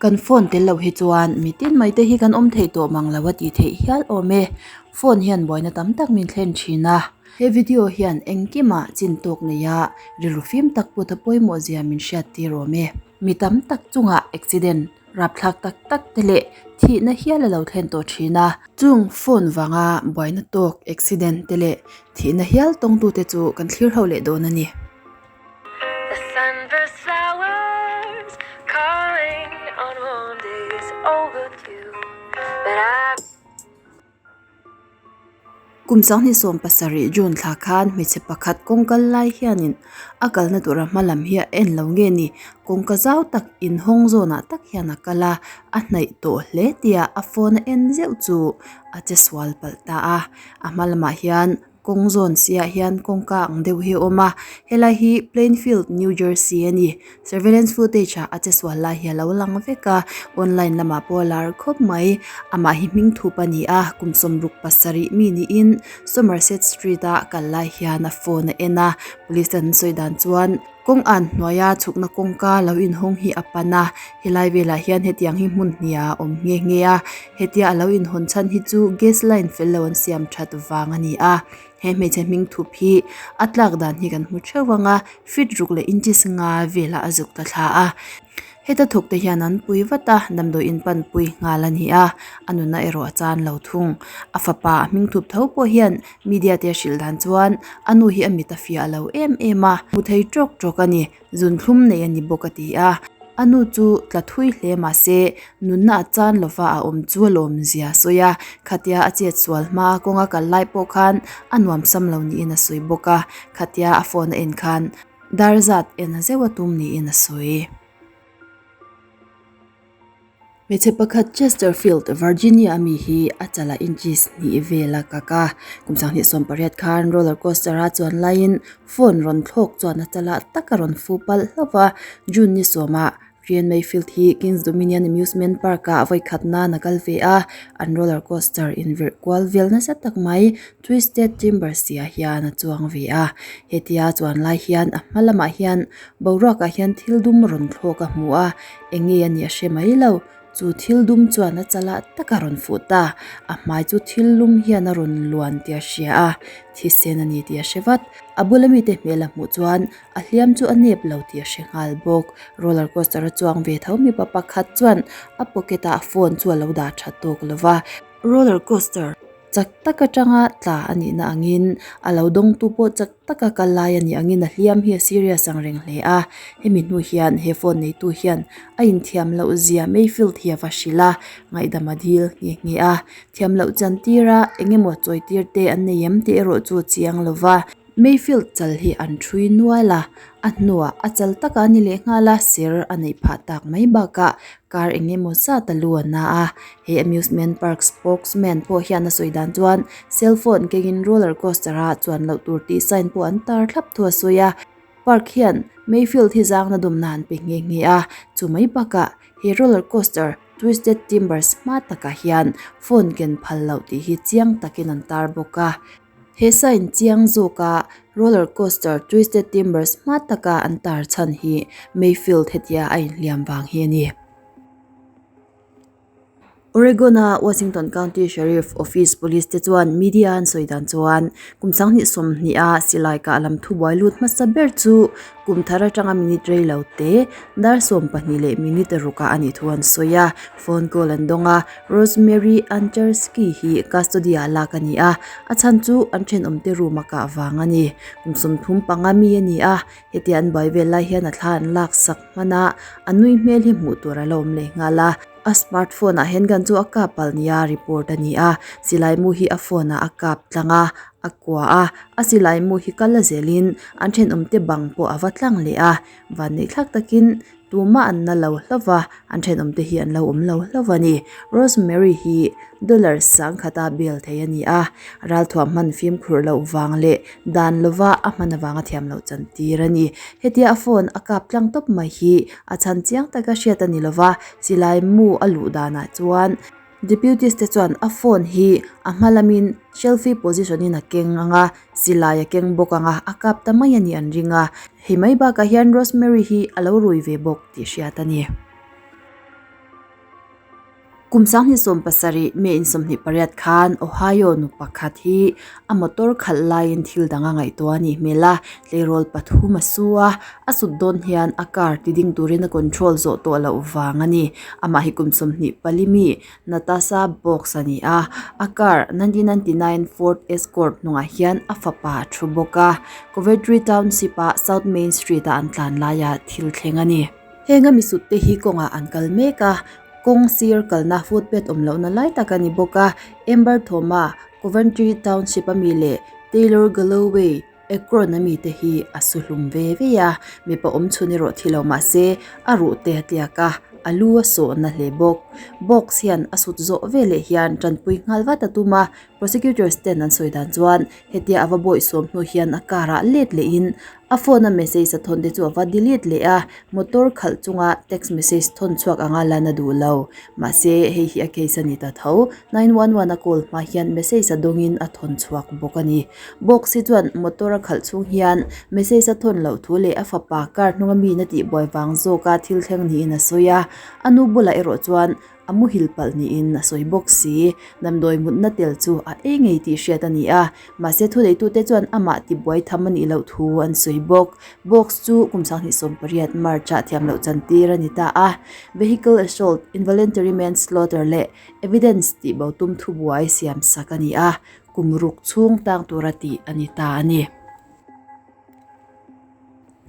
Kan phone tel lo hi chuan mitin mai te hi kan awm thei tawh mang lo a tih theih hial awm e. Phone hian buaina tam tak min thlen thin a. He video hian engkimah chin tawk nei a rilru fim tak put a pawimawh zia min hriat tir awm e. Mi tam tak chungah accident rapthlak tak tak te leh thihna hial a lo thlen tawh thin a. Chung phone vanga buaina tawk accident te leh thihna hial tawngtute chu kan thlir ho leh dawn a ni. Kum 2017 June thla khan hmeichhe pakhat kawng kal lai hianin a kalna tura hma lam hi a en lo nge ni kawngka zau tak inhawng zawnah tak hian a kal a, a hnaih tawh hle tia a phone a en zeuh chu a che sual palh ta a, a hma lamah hian Kawng zawn siah hian kawngka ang deuh hi a awm a, helai hi Plainfield, New Jersey a ni. Surveillance footage ah a che sual lai hi a lo lang vek a, online lamah pawh a lar khawp mai. Amah hi hming thup a ni a, kum 67 mi niin Somerset Street a kal lai hian a phone a en a, police ten an sawi dan chuan kawng an hnuaia chhukna kawngka lo inhawng hi a pan a, helai velah hian hetiang hi hmun hniah a awm nghe nghe a, hetia a lo inhawn chhan hi chu gas line fel lo an siam that vang a ni a, he hmeichhe hming thup hi a tlak dan hi kan hmu theuh ang a, feet ruk leh inches nga velah a zuk ta thla a, heta thawk te hian an pui vat a, damdawi in pan pui nghal a ni a, a nunna erawh a chan lo thung, a fapa a hming thup tho pawh hian media te a hrilh dan chuan a nu hi a mit a fiah lo em em a, hmu thei tawk tawk a ni. Zunthlum nei a ni bawk a ti a, a nu chu tla thui hle mah se nunna a chan lova a awm chu a lawm zia a sawi a, khatia a chet sual hma kawnga kal lai pawh khan a nuam sam lo niin a sawi bawk a, khatia a phone a en khan dar zat en a zeuh a tum niin a sawi. Hmeichhe pakhat Chesterfield, Virginia ami hi a chalah inches hnih vel a kak a. Kum 2018 khan roller coaster a chuan laiin phone rawn thlawk chuan a chalah tak a rawn fu palh hlauh va. June ni sawmah Rian Mayfield hi Kings Dominion Amusement Park ah vawi khat nan a kal ve a. An roller coaster invirh kual vel nasa tak mai Twisted Timbers tih ah hian a chuang ve a. Hetia chuan lai hian a hma lamah hian boruakah hian thil dum rawn thlawk a hmu a. Eng nge a nih a hre mai lo, chu thil dum chuan a chalah tak a rawn fuh ta, a hmai chu thil lum hian a rawn luan tih a hria a, thisen a ni tih a hre vat. A bula mite hmel a hmuh chuan a hliam chu a nep lo tih a hre nghal bawk. Roller coaster a chuang ve tho mipa pakhat chuan a pocket ah phone chu a lo dah tha tawk lo va, roller coaster chak tak atanga tla a nihna angin a lo dawngtu pawh chak taka kal lai a nih angin a hliam hi a serious ang reng hle a, hemi hnu hian he phone neitu hian a inthiam loh zia Mayfield hi a va hrilh a, ngaihdam a dil nghe nghe a, thiam loh chan tir a eng emaw chawi tir te an nei em tih erawh chu a chiang lo va. Mayfield chal hi an ṭhui nual a, a hnuah a chal taka a ni leh nghal a, ser a neih phah tak mai bakah kar eng emaw zat a lu a na a. He amusement park spokesman pawh hian a sawi dan chuan cellphone kengin roller coaster a chuan loh tur tih sign pawh an tar thlap thu a sawi a. Park hian Mayfield hi zangna dawmna an pe nghe nghe a, chu mai bakah he roller coaster Twisted Timbers hma takah hian phone ken phal loh tih hi chiang takin an tar bawk a. He sign chiang zawka roller coaster Twisted Timbers hma taka an tar chhan hi Mayfield hetia a inhliam vang hi a ni. Oregon-a Washington County Sheriff Office Police te chuan media an sawi dan chuan kum 2020 a silai kah lam thubuai lut hmasa ber chu kum thar atanga minute rei lo te dar 12 leh minute rukah a nih thu an sawi a, phone call an dawng a. Rosemary Ancherski hi custody ah lak a ni a, a chhan chu an thenawmte room a kah vang a ni. Kum 35 mi a ni a, hetia an buai vel lai hian a thla an lak sak hman a, a nui hmel hi hmuh tur a la awm leh nghal a. A smartphone ah handgun chu a kap palh nia report a ni a, silai mu hi a phone ah a kap tlang a, a kua a, a silai mu hi kal a zelin an thenawmte bang pawh a va tlang leh a, vanneih thlak takin Tumah an na lo hlauh va, an thenawmte hi an lo awm lo hlauh a ni. Rosemary hi dollar sangkhata bail thei a ni a, ralthuam hman fimkhur loh vang leh dan lova a hman avanga thiam loh chantir a ni. Hetia a phone a kap tlang tawp mai hi a chhan chiang taka hriat a ni lova, silai mu a luh danah chuan Deputies te chuan a phone hi a hma lamin selfie position in a keng ang a, silai a keng bawk ang a, a kap ta mai a nih an ring a. Hei mai bakah hian Rosemary hi a lo rui ve bawk tih hriat a ni. Kum 2017 May in 28 khan Ohio nu pakhat hi a motor khalh laiin thil dang a ngaihtuah a nih hmel a, tleirawl pathum a su a, a sut dawn hian a car ti ding turin a control zawh tawh loh vang a ni. Amah hi kum 24 mi Natasha Box a ni a, a car 1999 Ford Escort hnungah hian a fapa a thu bawk a, Coventry Township ah South Main Street ah an tlan laia thil thleng a ni. Heng a misut te hi kawngah an kal mek a, kawng sir kalna footpath awm lohna lai tak a ni bawk a, Amber Thawma, Coventry Township a mi leh Taylor Galloway, Akron a mi te hi a su hlum ve ve a, mipa awm chhun erawh thi lo mah se a ruh te a tliak a, a lu a sawhna hle bawk. Box hian a sut zawh veleh hian tanpui nghal vat a tum a, prosecutors ten an sawi dan chuan hetia a va bawihsawm hnu hian a car ah let lehin A phone a message a thawn te chu a va delete leh a, motor khalh chunga text message thawn chhuak anga lan a duh lo. Mahse, hei hi a case a ni ta tho. 911 a call hma hian message a dawngin a thawn chhuak bawk a ni. Box hi chuan motor a khalh chhung hian message a thawn loh thu leh a fapa car hnunga mi in a tihbuai vang zawka thil thleng niin a sawi a. A nu bulah erawh chuan A muhil palh niin a sawi bawk si. Damdawi mutna tel chu a ei ngei tih hriat a ni a, mahse thuneitute chuan amah tibuai tham a nih loh thu an sawi bawk. Box chu kum 2018 March-ah thiam loh chantir a ni ta a, vehicle assault, involuntary manslaughter leh evidence tihbo tum thubuai siam sak a ni a, kum ruk chhung tang tura tih a ni ta a ni.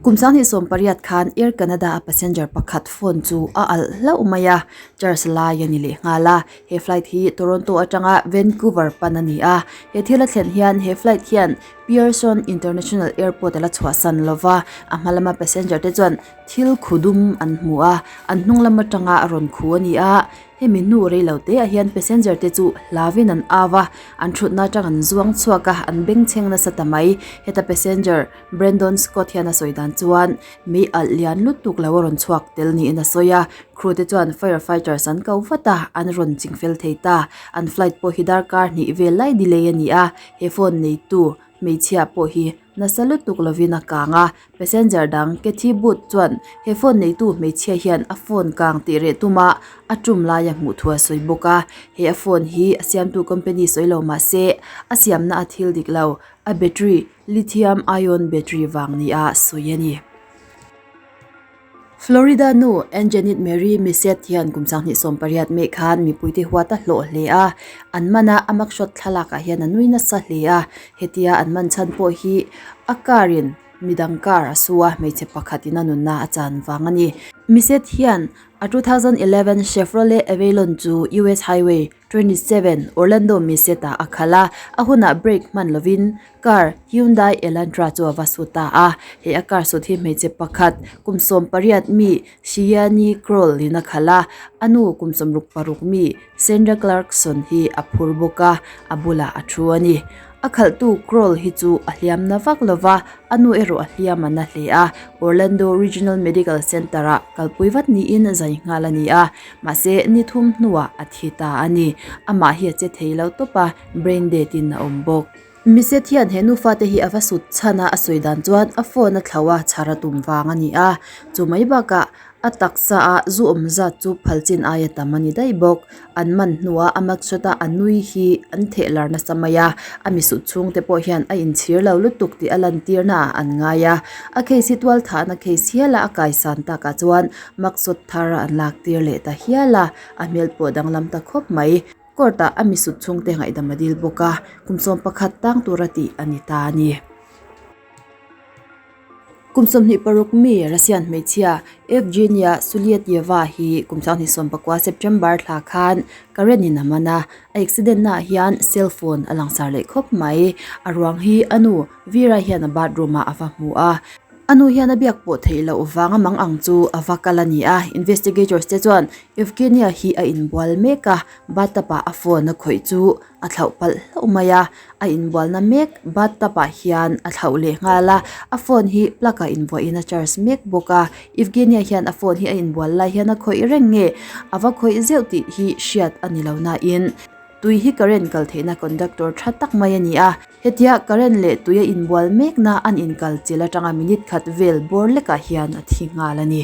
Kum 2018 khan Air Canada a passenger pakhat phone chu a alh hlauh mai a, charge lai a ni leh nghal a. He flight hi Toronto atanga Vancouver pan a ni a, he thil a thlen hian he flight hian Pearson International Airport a la chhuahsan lova, a hma lama passenger te chuan thil khu dum an hmu a, an hnung lam atanga a rawn khu a ni a. Hemi hnu rei lo te ah hian passenger te chu hlauin an au a, an thutna atang an zuang chhuak a, an bengchheng nasa ta mai. Heta passenger Brandon Scott hian a sawi dan chuan mei alh lian lutuk lo a rawn chhuak tel niin a sawi a, crew te chuan fire fighters an ko vat a, an rawn ching fel thei ta. An flight pawh hi darkar hnih vel lai delay a ni a, he phone neitu hmeichhia pawh hi nasa lutuk lovin a kang a, passenger dang Kathy Booth chuan he phone neitu hmeichhia hian a phone kang tih reh tuma a tum laia hmuh thu a sawi bawk a, he a phone hi a siamtu company sawi lo mah se a siamna a thil dik lo, a battery lithium ion battery vang nia sawi a ni. Florida nu Anjanette Mary Missett hian kum 2018 May khan mipuite huat a hlawh hle a, an man a, a mugshot thlalakah hian a nui nasa hle a, hetia an man chhan pawh hi a car in midang car a su a, hmeichhe pakhatin a nunna a chan vang a ni. Missett hian a 2011 Chevrolet Avalon chu US Highway 27, Orlando Missett ah a khalh a, a hunah brake hman lovin Car Hyundai Elantra chu a va su ta a, he a car sut hi hmeichhe pakhat kum 18 mi Shianni Kroll in a khalh a, a nu kum 66 mi Sandra Clarkson hi a phur bawk a, a bulah a thu a ni. A khalhtu Kroll hi chu a hliam na vak lo va, a nu erawh a hliam a na hle a, Orlando Regional Medical Center ah kalpui vat niin zai nghal a ni a, mahse ni thum hnuah a thi ta a ni. Amah hi a che thei lo tawp a, brain dead in a awm bawk. Miset hian he nufa te hi a va sut chhan a, a sawi dan chuan a phone a thlauh a, chhar a tum vang a ni a. Chu mai bakah a taksa a zu awm zat chu phal chin aia tam a ni daih bawk. An man hnuah a mugshot a a nui hi an theh lar nasa mai a, a misut chhung te pawh hian a inchhir lo lutuk tih a lantirna ah an ngai a. A case hi tual thahna case hial a a kaisan takah chuan mugshot thar an lak tir leh ta hial a, a hmel pawh danglam ta khawp mai. Court ah a misut chhungte ngaihdam a dil bawk a, kum 11 tang tura tih a ni ta a ni. Kum 26 mi Russian hmeichhia Evgenia Sulyetyeva hi kum 2019 September thla khan current in a man a, a accident naah hian cell phone a langsar leh khawp mai. A ruang hi a nu Vera hian a bathroom ah a va hmu a. A nu hian a biak pawh theih loh vang a mang ang chu a va kal a ni a, investigators te chuan Evgenia hi a inbual mek a, bathtub ah a phone a khawih chu a thlauh palh hlauh mai a, a inbualna mek bathtub ah hian a thlauh leh nghal a, a phone hi plug ah invuahin a charge mek bawk a, Evgenia hian a phone hi a inbual lai hian a khawih reng nge a va khawih zeuh tih hi hriat a ni lo nain tui hi current kal theihna conductor tha tak mai a ni a. Hetia current leh tui a inbual mekna an inkal chilh atanga minute khat vel bawr lekah hian a thi nghal a ni.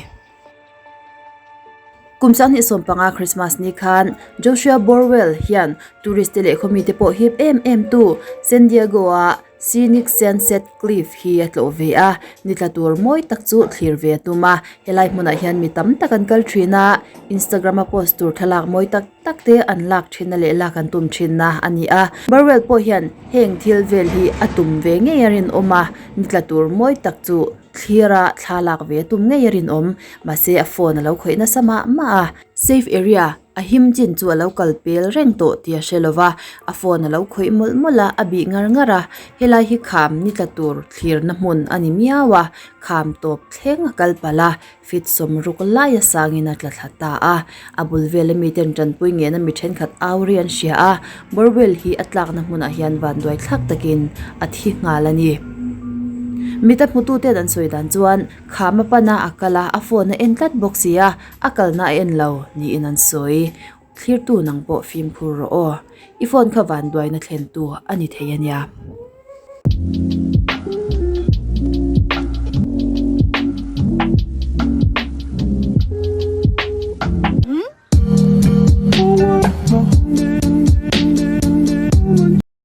Kum 2015 Krismas ni khan Joshua Borwell hian tourist te leh khawmi te pawh hip em em tu San Diego a Scenic Sunset Cliff hi a tlawh ve a, ni tla tur mawi tak chu thlir ve a tum a. Helai hmunah hian mi tam tak an kal thin a, Instagram a post tur thlalak mawi tak tak te an lak thinna leh lak an tum thinna a ni a. Borwell pawh hian heng thil vel hi a tum ve ngei a rinawm a, ni tla tur mawi tak chu Thlir a thla lak ve a tum ngei a rinawm, mahse a phone a lo khawih nasa mah mah a. Safe area a him chin chu a lo kal pel reng tawh tih a hre lo va, a phone a lo khawih mawlh mawlh a, a bih ngar ngar a. Helai hi kham ni tla tur thlirna hmun a ni miau a, kham tawp thleng a kal palh a, fit sawmruk laia sangin a tla thla ta a. A bul vela miten tanpui ngena mi thenkhat au ri an hria a, Borwell hi a tlakna hmunah hian vanduai thlak takin a thi nghal a ni. Mita hmututen an sawi dan chuan kham a pana a kal a, a phone a en tlat bawk si a, a kalna a en lo niin an sawi. Thlirtu nang pawh fimkhur rawh aw. I phone kha vanduaina thlentu a ni thei a nia.